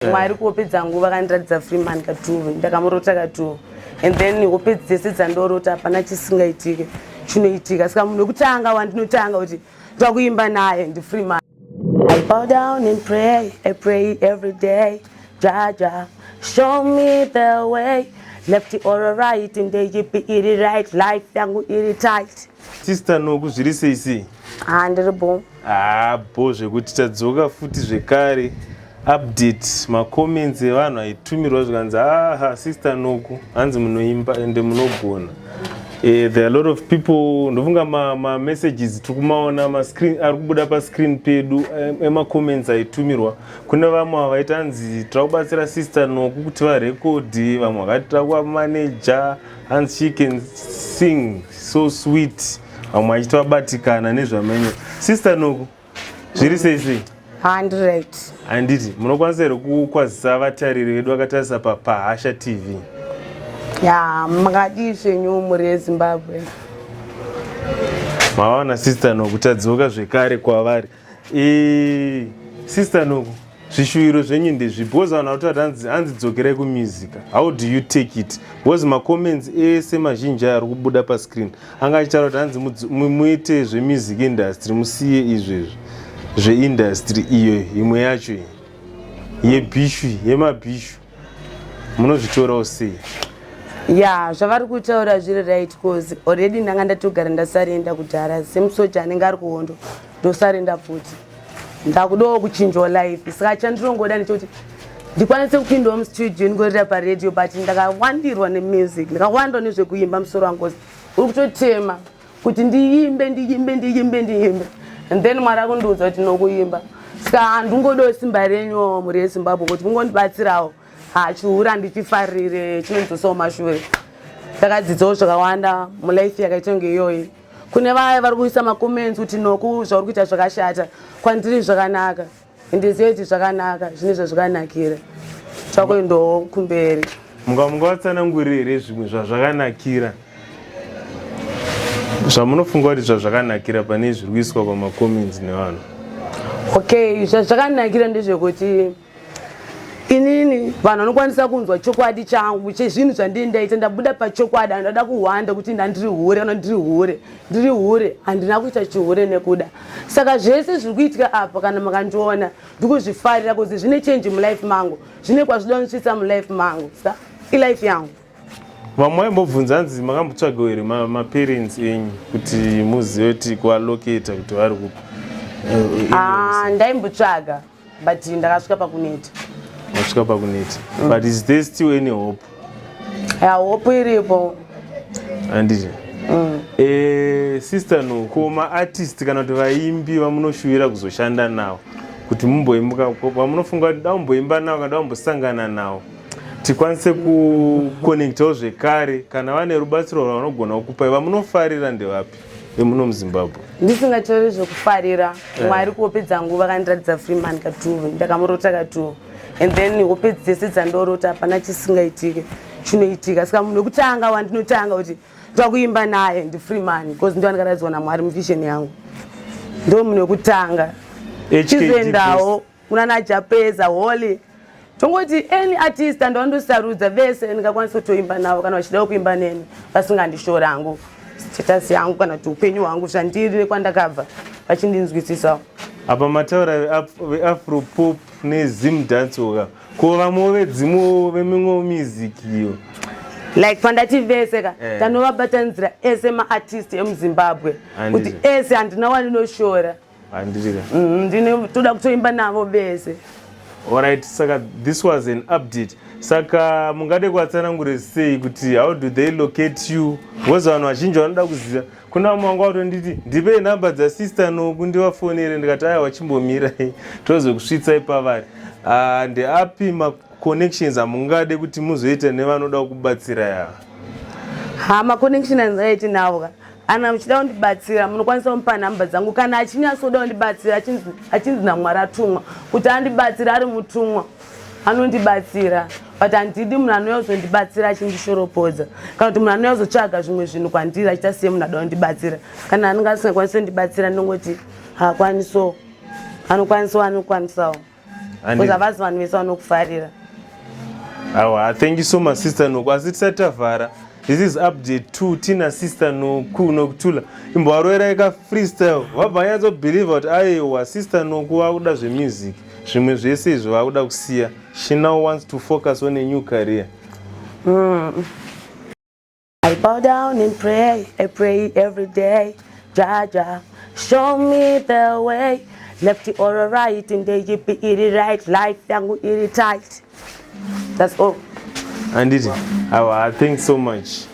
Mwari kuhope dzangu vakandiratidza Freeman katuve, ndakamurota katuve, and then hope dzese dzandorota hapana chisingaitike, chinoitika. Saka munhu wekutanga wandinotanga kuti ndoda kuimba naye ndiFreeman. I bow down and pray, I pray every day. Jaja, show me the way, left or right, ndeipi iri right, life yangu iri tight. Sister Noku, zviri sei sei? Ah, ndiri bo. Ah, bo zvekuti tadzoka futi zvekare. Update macomments evanhu aitumirwa zvikanzi, aha, Sister Noku, hanzi munoimba ende munogona. There are a lot of people, ndofunga mamessages ma tiri kumaona mascreen ari kubuda pascreen pedu emacomments aitumirwa. Kune vamwe vaita hanzi tira kubatsira Sister Noku kuti varekodhi, vamwe vakati tira kuvamaneja, hanzi she can sing so sweet, vamwe vachiti vabatikana nezvamenyo. Sister Noku, zviri sei sei? Handiri right. Handiti munokwanisa here kukwazisa vatariri vedu vakatarisa paPahasha TV? Ya, makadii zvenyu muri yeZimbabwe? Mavaona Sister Noku, tadzoka zvekare kwavari. Sister Noku, zvishuviro zvenyu ndezvipi? Because vanhu vakuti hanzi dzokerai kumusic. How do you take it? Because macomments ese mazhinji aya ari kubuda pascreen anga achitaura kuti hanzi muite zvemusic industry, musiye izvezvi zveindustry iyo imwe yacho iyi yebhishu, yemabhishu. Munozvitorawo sei? Ya, zvavari kutaura zviri right, cause already ndanga ndatogara ndasarenda kudhara. Semusoja anenge ari kuhondo, ndosarenda futi, ndakudawo kuchinjawo life. Saka chandinongoda ndechekuti ndikwanise kupindawo mustudio, ndingorira paradio, but ndakawandirwa nemusic, ndakawandwa nezvekuimba. Musoro wangu uri kutotema kuti ndiimbe, ndiimbe, ndiimbe, ndiimbe, and then Mwari akundiudza kuti nokuimba. Saka handingodawo simba renyu muri yeZimbabwe kuti mungondibatsirawo. Hachiura handichifarire, chinondidzosawo mashure. Ndakadzidzawo zvakawanda mulife yakaita kunge iyoyi. Kune vaya vari kuisa macomments kuti Noku, zvauri kuita zvakashata, kwandiri zvakanaka. Ndizive kuti zvakanaka, zvine zvazvakanakira, chakuendawo kumberi. Mungavatsanangurire here zvimwe zvazvakanakira, zvamunofunga kuti zvazvakanakira pane zviri kuiswa pamacomments nevanhu? Okay, zvazvakanakira ndezvekuti inini vanhu vanokwanisa kunzwa chokwadi changu chezvinhu zvandii ndaita. Ndabuda pachokwadi, handada kuhwanda kuti ndandiri hure kana ndiri hure. Ndiri hure, handina kuita chihure nekuda. Saka zvese zviri kuitika apa, kana makandiona, ndikuzvifarira kuti zvine change mulife mangu, zvine kwazvidanosvitsa mulife mangu. Sa ilife yangu. Vamwe vaimbobvunza hanzi makambotsvagawo here maparents enyu kuti muzive kuti kuvalocata kuti vari kupi? Ah, ndaimbotsvaga, but ndakasvika pakuneta. Masvika pakuneta, but is there still any hope? Ya, hope iripo. Handiti? Sister Noku, maartist kana kuti vaimbi vamunoshuvira kuzoshanda navo kuti mumboimba, vamunofunga kuti da kumboimba navo kana da kumbosangana navo, tikwanise kuconnectawo zvekare, kana vane rubatsiro rwavanogona kukupai, vamunofarira ndevapi vemuno muZimbabwe? Ndisingatauri zvekufarira, Mwari kuhope dzangu vakandiratidza Freeman katuve, ndakamurota katuve, and then hope dzese dzandorota hapana chisingaitike, chinoitika. Saka munhu wekutanga wandinotanga kuti ndoda kuimba naye ndiFreeman, because ndo andikaratidzwa naMwari muvision yangu, ndo munhu wekutanga. Chizoendawo kuna naJapeza Holy, tongoti any artist andowandosarudza vese ndingakwanisa kutoimba navo kana vachidawo kuimba neni, vasingandishora hangu status yangu kana kuti upenyu hwangu, zvandiri nekwandakabva, vachindinzwisisawo. Apa mataura veafro pop nezim dancehall, ko vamwewo vedzimwewo, vemimwewo music iyo? Like pandati vese ka, tanovabatanidzira ese maartist emuZimbabwe kuti ese handina wandinoshora. Handitika. Ndine toda kutoimba navo vese. Alright, saka this was an update. Saka mungade kuvatsanangure sei kuti how do they locate you? Because vanhu vazhinji vanoda kuziva. Kuna vamwe vanga vatonditi ndipei nhamba dzasister Noku ndivafonere, ndikati aiwa, chimbomirai tozokusvitsai pavari. Ndeapi maconnections amungade kuti muzoita nevanoda kubatsira yava? Ha, maconnection andingaiti navo ka, kana muchida kundibatsira munokwanisa kumupa nhamba dzangu. Kana achinyatsoda kundibatsira, achinzi naMwari atumwa kuti andibatsira, ari mutumwa, anondibatsira. But handidi munhu anouya kuzondibatsira achindishoropodza, kana kuti munhu anouya kuzotsvaga zvimwe zvinhu kwandiri achiita siye munhu ada kundibatsira. Kana anenge asingakwanisi kundibatsira, ndinongoti haakwanisawo, anokwanisawo, anokwanisawo. Because havazi vanhu vese vanokufarira. Awa, thank you so much, Sister Noku. Asi tisati tavhara, this is update 2 tina Sister Noku Nokutula. Imbovarovera ika freestyle, vabva vanyatsobhilivha kuti aiwa, Sister Noku vakuda zvemusic, zvimwe zvese izvo vakuda kusiya. She now wants to focus on a new career. I bow down and pray, I pray every day. Jah Jah, show me the way. Left or right, in the iri right, life yangu iri tight. That's all. Anditi awa, thanks so much.